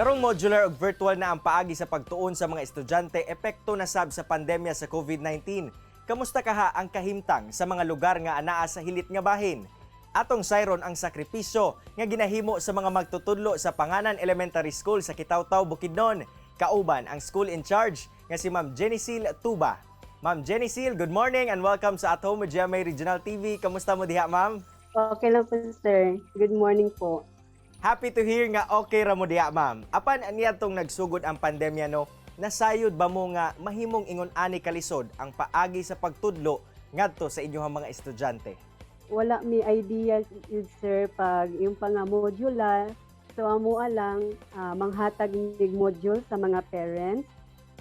Karong modular ug virtual na ang paagi sa pagtuon sa mga estudyante, epekto na sab sa pandemya sa COVID-19. Kamusta kaha ang kahimtang sa mga lugar nga anaa sa hilit nga bahin? Atong sayron ang sakripisyo nga ginahimo sa mga magtutudlo sa Panganan Elementary School sa Kitaotao, Bukidnon. Kauban ang school in charge nga si Ma'am Jennycil Tuba. Ma'am Jennycil, good morning and welcome sa At Home with GMA Regional TV. Kamusta mo diha, ma'am? Okay lang po, sir. Good morning po. Happy to hear nga okay ra mo diha, ma'am. Apan niadtong nagsugod ang pandemya, no, nasayod ba mo nga mahimong ingon ani kalisod ang paagi sa pagtudlo ngadto sa inyong mga estudyante? Wala mi idea yun, sir, pag yung pa nga modular. So amo lang manghatag mig module sa mga parents.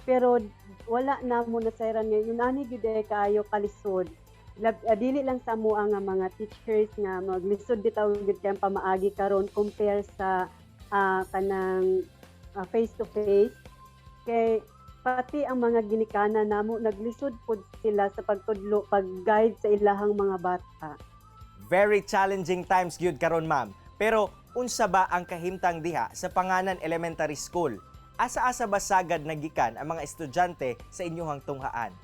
Pero wala na mo nasayran nga yun ani gyud ay kaayo kalisod. Dili lang sa amo nga mga teachers nga maglisod bitaw gyud kay ang pamaagi karon compare sa kanang face to face, kay pati ang mga ginikanan namo naglisod pod sila sa pagtudlo, pag-guide sa ilahang mga bata. Very challenging times gyud karon, ma'am. Pero unsa ba ang kahimtang diha sa Panganan Elementary School? Asa-asa ba sagad nagikan ang mga estudyante sa inyong tunghaan?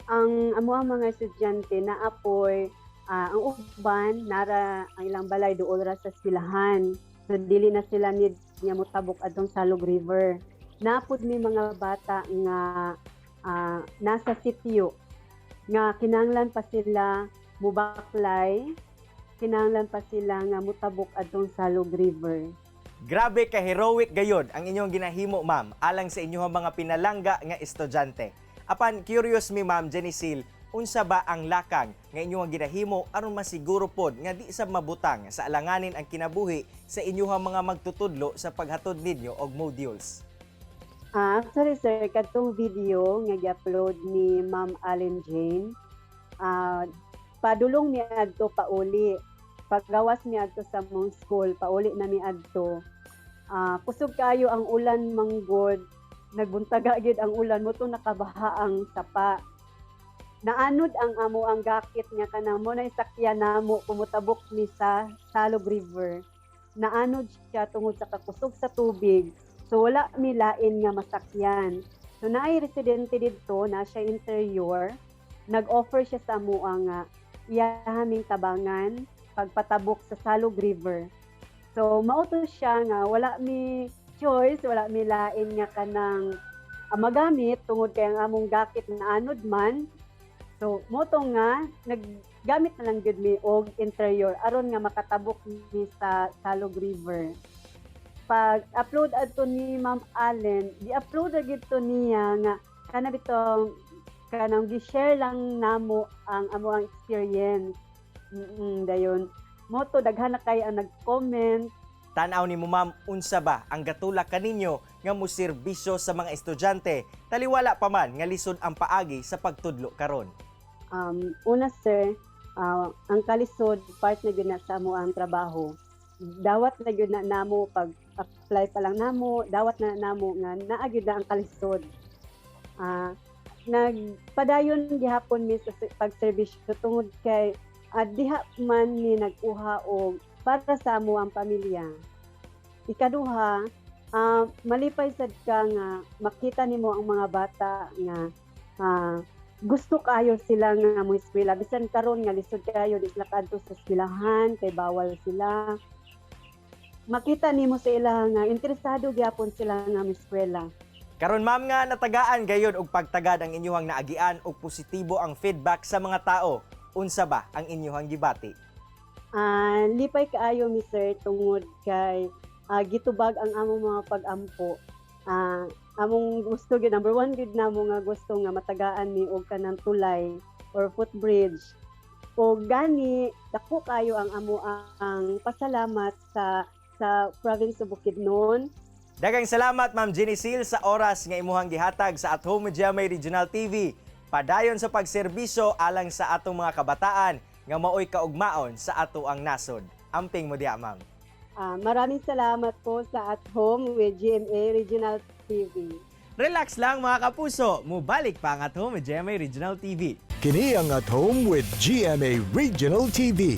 Ang amo ang mga estudyante naapoy ang uban nara ang ilang balay duol ra sa eskwelahan. So dili na sila need nga motabok adtong Salog River. Napud mi mga bata nga nasa sitio nga kinahanglan pa sila mubaklay, kinahanglan pa sila nga mutabok adtong Salog River. Grabe ka heroic gayod ang inyong ginahimo, ma'am, alang sa inyong mga pinalangga nga estudyante. Apan curious mi, Ma'am Jennycil, unsa ba ang lakang nga inyong ginahimo aron masiguro pod nga di sab mabutang sa alanganin ang kinabuhi sa inyong mga magtutudlo sa paghatod ninyo og modules? Actually, sir, kadtong video nga gi-upload ni Ma'am Allen Jane, padulong mi adto pauli. Paggawas mi adto sa mong school, pauli na mi adto. Kusog kaayo ang ulan manggod, nagbuntaga gid ang ulan mo to, nakabaha ang sapa. Naanod ang amo ang gakit nga kanang mo na isakyan namo kumutabok mi sa Salog River. Naanod siya tungod sa kakusog sa tubig. So wala mi lain nga masakyan. So naay residente didto na siya interior, nag-offer siya sa amoa nga iya ming tabangan pagpatabok sa Salog River. So mao to siya nga wala mi choice, wala mi lain nga kanang magamit tungod kay ang among gakit na anod man. So mo to nga naggamit na lang gyud mi og interior aron nga makatabok mi sa Salog River. Pag upload adto ni Ma'am Allen, gi-upload ra gyud to niya nga kana bitong kanang gi-share lang namo ang amo ang experience. Dayon mo to daghan na kay ang nag-comment. Tan-aw nimo, ma'am, unsa ba ang gatulak kaninyo nga moserbisyo sa mga estudyante taliwala pa man nga lisod ang paagi sa pagtudlo karon? Una, sir, ang kalisod part na gyud na sa amo ang trabaho. Dawat na gyud na namo pag apply pa lang namo, dawat na namo nga naa gyud na ang kalisod. Nagpadayon gihapon mi sa pagserbisyo tungod kay diha man mi nagkuha og para sa amo ang pamilya. Ikaduha, malipay sad ka nga makita nimo ang mga bata nga gusto kaayo sila nga mo eskwela bisan karon nga lisod kaayo, di sila kaadto sa eskwelahan kay bawal sila. Makita nimo sa ila nga interesado gyapon sila nga mo eskwela. Karon, ma'am, nga natagaan gayod og pagtagad ang inyuhang naagian og positibo ang feedback sa mga tao, unsa ba ang inyuhang gibati? Lipay kaayo mi, sir, tungod kay gitubag ang among mga pag-ampo. Among gusto gyud, number one gyud namo nga gusto nga matagaan mi og kanang tulay or footbridge. O gani dako kayo ang amo ang pasalamat sa province of Bukidnon. Daghang salamat, Ma'am Jenny Seal, sa oras nga imuhang gihatag sa At Home with GMA Regional TV. Padayon sa pagserbisyo alang sa atong mga kabataan nga maoy kaugmaon sa ato ang nasod. Amping mo diha, ma'am. Maraming salamat po sa At Home with GMA Regional TV. Relax lang, mga kapuso, mubalik pa ang At Home with GMA Regional TV. Kini ang At Home with GMA Regional TV.